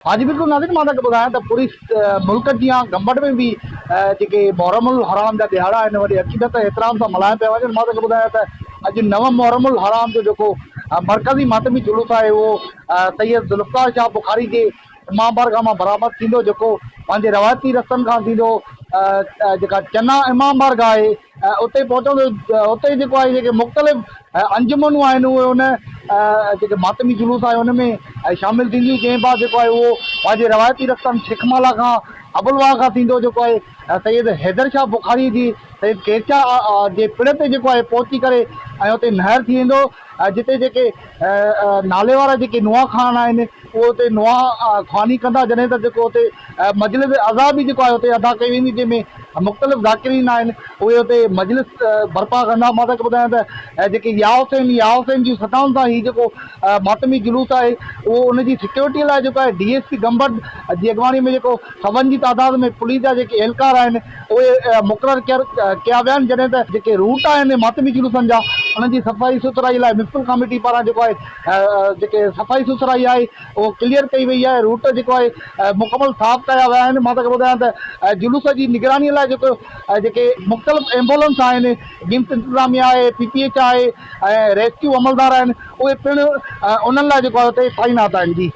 ها جي بلڪل ناظرين مان توهان کي ٻڌايان ته پوري ملڪ جيان گمبٽ ۾ به جيڪي محرم الحرام جا ڏهاڙا آهن وڏي عقيدت ۽ احترام سان ملهايا پيا وڃن مان توهان کي ٻڌايان ته اڄ نو محرم الحرام جو جيڪو مرڪزي ماتمي جلوس آهي اهو سيد ذوالفقار شاهه بخاري جي امام بارگاهه مان برآمد ٿيندو جيڪو پنهنجي روايتي رستن کان ٿيندو جيڪا چنا امام بارگاهه آهي اتي پهچندو اتي جيڪو آهي جيڪي مختلف انجمنون آهن اهي ان جيڪي ماتمي جلوس آهي ان ۾ شامل ٿينديون جنهن بعد جيڪو آهي اهو پنهنجي روايتي رستن شيخ مالا کان ابوالواهه کان ٿيندو جيڪو آهي سيد حيدر شاهه بخاري جي سيد ڪير شاهه جي پڙ تي جيڪو آهي پهچي ڪري ۽ اتي نهر ٿي ويندو جتي جيڪي نالي وارا جيڪي نوحا خوان آهن اهي اتي نوحا خواني ڪندا جڏهن ته جيڪو اتي مجلس عزا به جيڪو آهي اتي ادا ڪئي ويندي جنهن ۾ مختلف ذاڪرين آهن اهي اتي مجلس برپا ڪندا مان توهان کي ٻڌايان ته جيڪي يا حسين يا حسين جون صدائن سان هي جيڪو ماتمي جلوس آهي اهو ان جي سيڪيورٽي لاء جيڪو آهي ڊي ايس پي گمبٽ جي اڳواڻي ۾ جيڪو سون جي تعداد ۾ پوليس جا جيڪي اهلڪار آهن اهي مقرر ڪيا ويا آهن جڏهن ته جيڪي روٽ آهن ماتمي جلوسن جا انهن جي صفائي سٿرائي لاء ميونسپل ڪاميٽي پاران جيڪو آهي جيڪي صفائي سٿرائي آهي اهو ڪليئر ڪئي وئي آهي روٽ جيڪو آهي مڪمل صاف ڪيا ويا آهن مان توهان کي ٻڌايان ته جلوس جي نگراني لاء جيڪو جيڪي مختلف ايمبولنس آهن گمس انتظاميا آهي پي پي ايڇ آهي ۽ ريسڪيو عملدار آهن اهي پڻ انهن لاء جيڪو آهي اتي تعينات آهن جي.